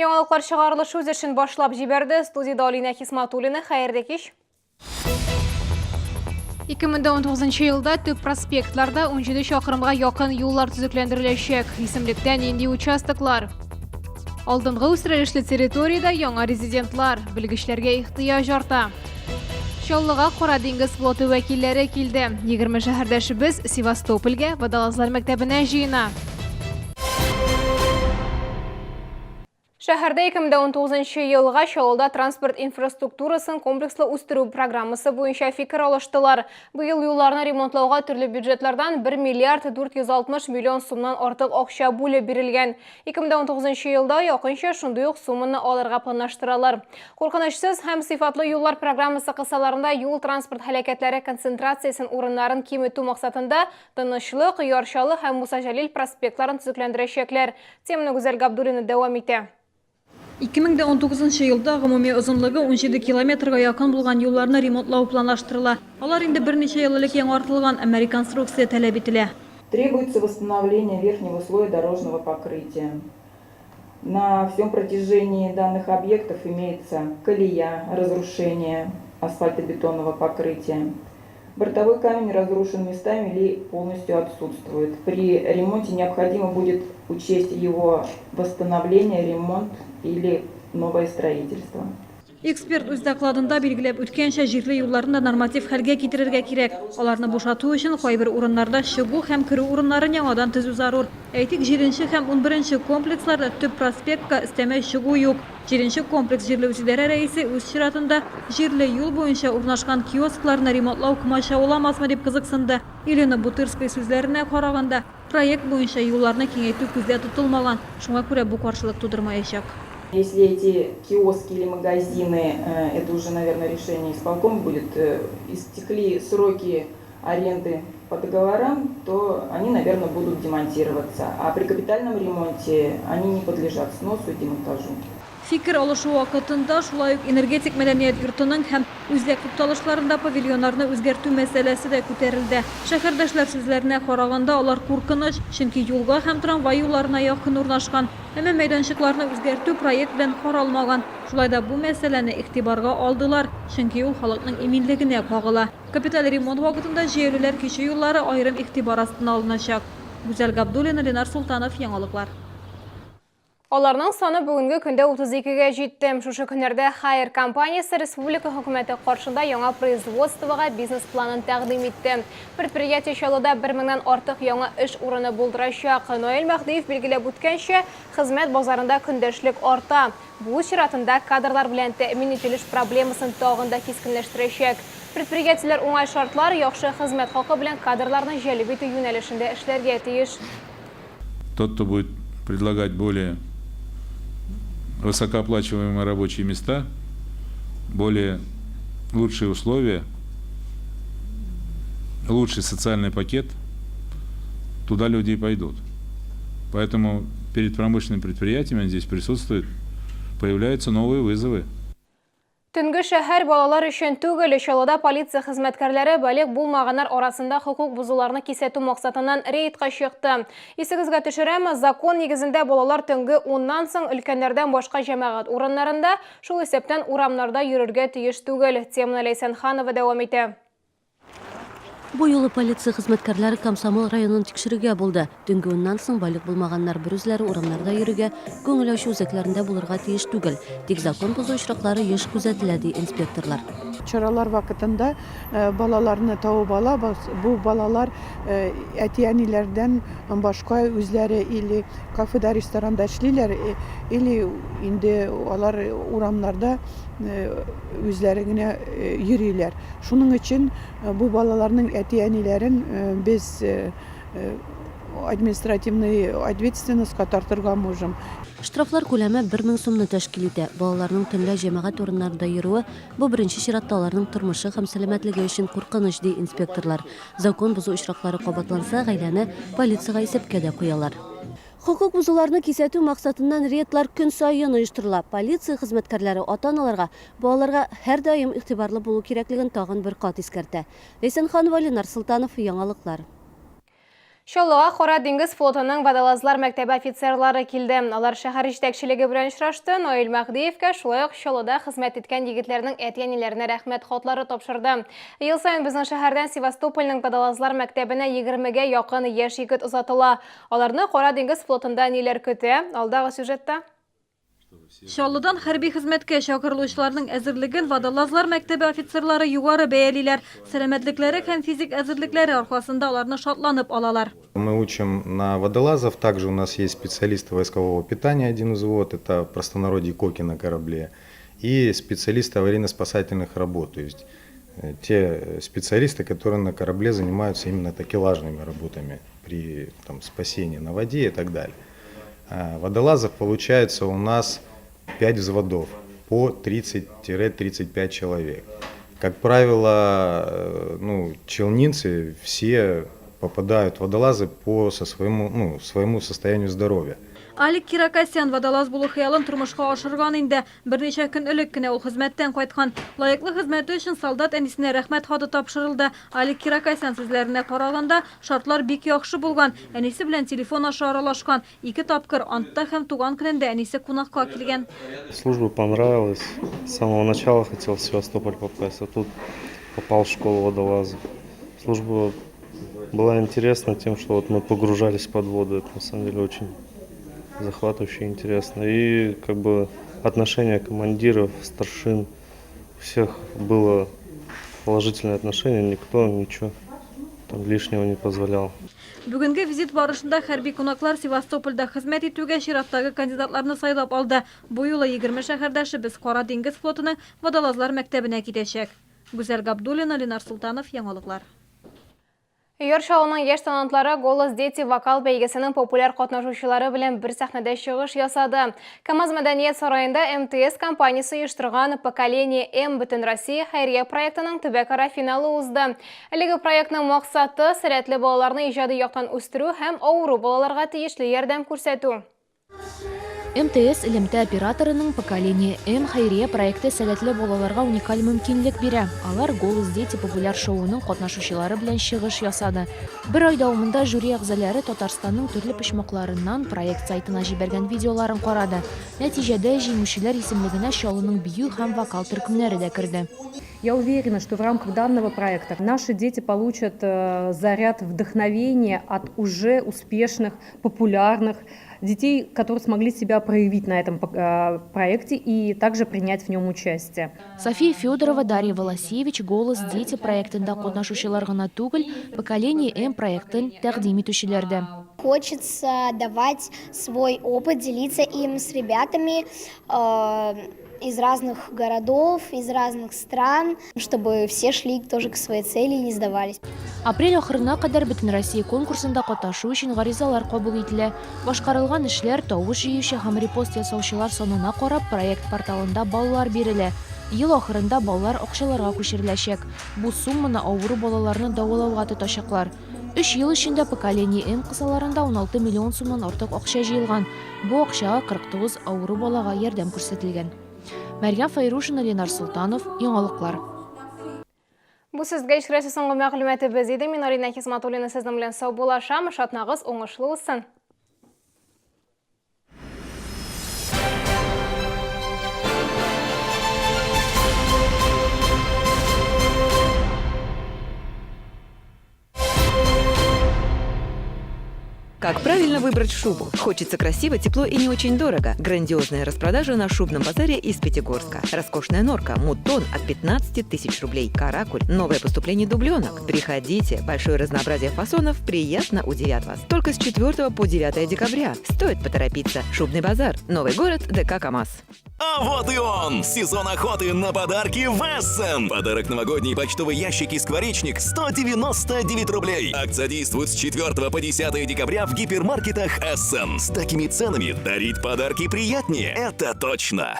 Яңалыклар чыгарылышы үз эшен башлап җибәрде. Студиядә Алинә Хисматуллина. Хәерле кич. 2019 елда төп проспектларда 17 чакрымга якын юллар төзекләндереләчәк. Исемлектә нинди участоклар? Алдынгы үстерелешле территориядә яңа резидентлар, белгечләргә ихтыяҗ арта. Чаллыга Кара диңгез флоты вәкилләре килде. 20 шәһәрдәшебез Севастопольгә водолазлар мәктәбенә җыена. Шәһәрдә 2019 елга Чаллыда транспорт инфраструктурасын комплекслы үстерү программасы буенча фикер алыштылар. Быел юлларны ремонтлауга төрле бюджетлардан 1 миллиард 460 миллион сумнан артык акча бүлеп бирелгән. 2019 елда якынча шундый ук сумманы алырга планлаштыралар. Куркынычсыз һәм сыйфатлы юллар программасы кысаларында юл-транспорт һәлакәтләре концентрациясен урыннарын киметү максатында Тынычлык, Яр Чаллы һәм Муса Җәлил проспектларын төзекләндерәчәкләр. Теманы Гүзәл Габдуллина дәвам итә. 2019 елда гомуми озынлыгы 17 километрга якын булган юлларны ремонтлау планлаштырыла. Алар инде берничә ел элек яңартылган, әмма реконструкция таләп ителә. Требуется восстановление верхнего слоя дорожного покрытия. На всем протяжении данных объектов имеется колея, разрушение асфальтобетонного покрытия. Бортовой камень разрушен местами или полностью отсутствует. При ремонте необходимо будет учесть его восстановление, ремонт или новое строительство. Эксперт үз докладында билгеләп үткәнчә, җирле юлларны да норматив хәлгә китерергә кирәк. Аларны бушату өчен кайбер урыннарда чыгу һәм керү урыннарын яңадан төзү зарур. Әйтик, җиденче һәм унберенче комплексларда төп проспектка өстәмә чыгу юк. Җиденче комплекс җирле үзидарә рәисе үз чиратында җирле юл буенча урнашкан киоскларны ремонтлау комачауламасмы дип кызыксынды. Елена Бутырская сүзләренә караганда, проект буенча юлларны киңәйтү күздә тотылмаган, шуңа күрә бу каршылык тудырмаячак. Если эти киоски или магазины, это уже, наверное, решение исполкома будет, истекли сроки аренды по договорам, то они, наверное, будут демонтироваться. А при капитальном ремонте они не подлежат сносу и демонтажу. Фикер алышу вакытында шулай ук Энергетик мәдәният йортының һәм үзәк тукталышларында павильоннарны үзгәртү мәсьәләсе дә күтәрелде. Шәһәрдәшләр сүзләренә караганда, алар куркыныч, чөнки юлга һәм трамвай юлларына якын урнашкан. Әмма мәйданчыкларны үзгәртү проект белән каралмаган. Шулай да бу мәсьәләне игътибарга алдылар, чөнки ул халыкның иминлегенә кагыла. Капиталь ремонт вакытында җәяүлеләр кичү юллары аерым игътибар астына алыначак. Гүзәл Габдуллина, Ленар Солтанов, Яңалыклар. Аларның саны бүгенге көндә 32 гә җитте. Шушы көннәрдә Haier компаниясе республика хөкүмәте каршында яңа производствога бизнес-планын тәкъдим итте. Предприятие Чаллыда бер меңнән артык яңа эш урыны булдырачак. Наил Мәһдиев билгеләп үткәнчә, хезмәт базарында көндәшлек арта. Бу үз чиратында кадрлар белән тәэмин ителеш проблемасын тагын да кискенләштерәчәк. Предприятиеләр уңай шартлар, яхшы хезмәт хакы белән кадрларны җәлеп итү юнәлешендә эшләргә тиеш. Тот, кто будет предлагать более высокооплачиваемые рабочие места, более лучшие условия, лучший социальный пакет, туда люди и пойдут. Поэтому перед промышленными предприятиями здесь присутствуют, появляются новые вызовы. Төнге шәһәр балалар өчен түгел. Чаллыда полиция хезмәткәрләре балигъ булмаганнар арасында хокук бозуларны кисәтү максатыннан рейдка чыкты. Исегезгә төшерәм, закон нигезендә балалар төнге уннан соң өлкәннәрдән башка җәмәгать урыннарында, шул исәптән урамнарда йөрергә тиеш түгел. Теманы Ләйсән Ханова дәвам итә. Бу юлы полиция хезмәткәрләре Комсомол районын тикшерергә булды. Төнге уннан соң балигъ булмаганнар берүзләре урамнарда йөрергә, күңел ачу үзәкләрендә булырга тиеш түгел. Тик закон бозу очраклары еш күзәтелә, ди инспекторлар. Чаралар вакытында балаларны табып алабыз. Бу балалар әти-әниләрдән башка үзләре или кафеда, ресторанда эшлиләр, или инде алар урамнарда үзләре генә йөриләр. Шуның өчен бу балаларның әти-әниләрен без административный ответственностька тартырга можем. Штрафлар күләме 1000 сумны тәшкил итә. Балаларның төнлә җәмәгать урыннарында йөрүе, бу беренче чиратта аларның тормышы һәм сәламәтлеге өчен куркыныч, ди инспекторлар. Закон бозу очраклары кабатланса, гаиләне полициягә исәпкә дә куялар. Хокук бозуларны кисәтү максатыннан рейдлар көн саен оештырыла. Полиция хезмәткәрләре ата-аналарга балаларга һәрдаим игътибарлы булу кирәклеген тагын бер кат искәртә. Ләйсән Ханова, Ленар Солтанов, Яңалыклар. Чаллыга Кара диңгез флотының водолазлар мәктәбе офицерлары килде. Алар шәһәр җитәкчелеге белән очрашты. Наил Мәһдиевкә шулай ук Чаллыда хезмәт иткән егетләрнең әти-әниләренә рәхмәт хатлары тапшырды. Ел саен безнең шәһәрдән Севастопольнең водолазлар мәктәбенә егермегә якын яшь егет озатыла. Аларны Кара диңгез флотында ниләр көтә? Алдагы сюжетта. Чаллыдан хәрби хезмәткә чакырылучыларның әзерлеген водолазлар мәктәбе офицерлары югары бәялиләр. Сәламәтлекләре һәм физик әзерлекләре аркасында аларны шатланып алалар. Мы учим на водолазов, также у нас есть специалисты войскового питания, один взвод, это в простонародье коки на корабле, и специалисты аварийно-спасательных работ, то есть э, те специалисты, которые на корабле занимаются именно такелажными работами при там, спасении на воде и так далее. Э, водолазов получается у нас 5 взводов по 30-35 человек. Как правило, э, ну, челнинцы все попадают в водолазы по со своему, ну, своему состоянию здоровья. Алик Киракосян водолаз булу хыялын тормышка ашырган инде. Берничә көн элек кенә ул хезмәттән кайткан. Лаеклы хезмәте өчен солдат әнисенә рәхмәт хаты тапшырылды. Алик Киракосян сүзләренә караганда, шартлар бик яхшы булган. Әнисе белән телефон аша аралашкан. Ике тапкыр, антта һәм туган көнендә әнисе кунакка килгән. Служба понравилась. С самого начала хотел в Севастополь попасть, а тут попал в школу водолазов. Служба была интересна тем, что вот мы погружались под воду. Это на самом деле очень захватывающе и интересно. И как бы отношение командиров, старшин, всех было положительное отношение, никто ничего там лишнего не позволял. Бүгенге визит барышында хәрби кунаклар Севастопольдә хезмәт итүгә чираттагы кандидатларны сайлап алды. Бу юлы 20 шәһәрдәшебез Кара диңгез флотының водолазлар мәктәбенә китәчәк. Гүзәл Габдуллина, Ленар Солтанов, Яңалыклар. Яр Чаллының яшь талантлары Голос дети вокал бәйгесенең популяр катнашучылары белән бер сәхнәдә чыгыш ясады. КАМАЗ мәдәният сараенда МТС компаниясе оештырган Поколение М Бөтенроссия хәйрия проектының төбәкара финалы узды. Әлеге проектның максаты, сәләтле балаларны иҗади яктан үстерү һәм авыру балаларга тиешле ярдәм күрсәтү. МТС элемтә операторының Поколение М хәйрия проекты сәләтле балаларга уникаль мөмкинлек бирә. Алар Голос дети популяр шоуының катнашучылары белән чыгыш ясады. Бер ай дәвамында жюри әгъзалары Татарстанның төрле почмакларыннан проект сайтына җибәргән видеоларын карады. Нәтиҗәдә, җиңүчеләр исемлегенә Чаллының бию һәм вокал төркемнәре дә керде. Я уверена, что в рамках данного проекта наши дети получат э, заряд вдохновения от уже успешных, популярных детей, которые смогли себя проявить на этом э, проекте и также принять в нем участие. София Федорова, Дарья Волосевич, Голос дети проектында катнашучылар гына түгел, Поколение М проектын тәкъдим итүчеләр дә. Хочется давать свой опыт, делиться им с ребятами э, из разных городов, из разных стран, чтобы все шли тоже к своей цели и не сдавались. Апрель ахырына кадәр Бөтенроссия конкурсында катнашу өчен гаризалар кабул ителә. Башкарылган эшләр, тавыш җыючы һәм репост ясаучылар санына карап, проект порталында баллар бирелә. Ел ахырында баллар акчаларга күчереләчәк. Бу сумманы авыру балаларны дәвалауга тотачаклар. Өч ел эчендә Поколение М кысаларында 16 миллион сумнан артык акча җыелган. Бу акчага 49 авыру балага ярдәм күрсәтелгән. Мәрьям Фәйрушина, Ленар Солтанов, Яңалыклар. Бу сезгә ишкерәсе соңгы мәгълүматыбыз иде. Мин Алина Хисматуллина сезнең белән саубуллашам. Шатнагыз уңышлы узсын. Как правильно выбрать шубу? Хочется красиво, тепло и не очень дорого. Грандиозная распродажа на шубном базаре из Пятигорска. Роскошная норка, мутон от 15 тысяч рублей. Каракуль, новое поступление дубленок. Приходите, большое разнообразие фасонов приятно удивят вас. Только с 4 по 9 декабря. Стоит поторопиться. Шубный базар. Новый город, ДК КамАЗ. А вот и он! Сезон охоты на подарки в Эссен! Подарок новогодний почтовый ящик и скворечник 199 рублей. Акция действует с 4 по 10 декабря в гипермаркетах Эссен. С такими ценами дарить подарки приятнее. Это точно!